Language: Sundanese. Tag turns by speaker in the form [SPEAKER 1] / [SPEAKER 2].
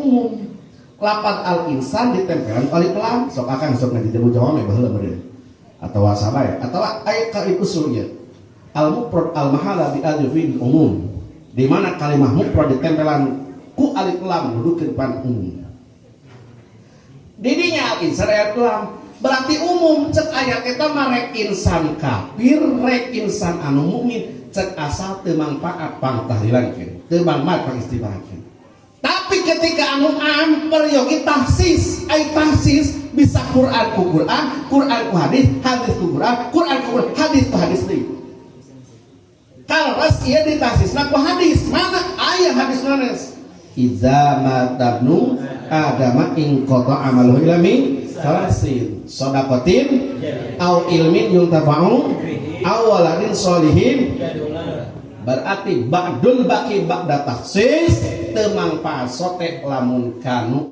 [SPEAKER 1] Umum lapad al insan ditempelan alif lam. Sok akang sok ngaji jamu jawame baheula meureun atawa sabae atawa aya kaidah usul ieu, al mufrad al mahala bi al umum, di mana kalimah mufrad ditempelan ku alif lam nuduhkeun pan umum. Didinya al insan ayat lam berarti umum. Cek ayat eta mah rek insan kafir, rek insan anu mukmin, cek asal teu mangpaat pangtahlilankeun, teu mangpaat pangistighfarankeun. Tapi ketika anu am peryogi takhsis, ai takhsis bisa Quran ku Quran, Quran ku hadis, hadis ku Quran, Quran ku Quran, hadis ku hadis deui. Kaleres ieu ditakhsisna ku hadis. Mana aya hadis nanes? Iza matabnu adama inqata amaluhu illa min salasin, shadaqatin au ilmin yuntafa'u au waladin solihin. Berarti ba'dul baqi ba'da takhsis teu mangpaat sote lamun kanu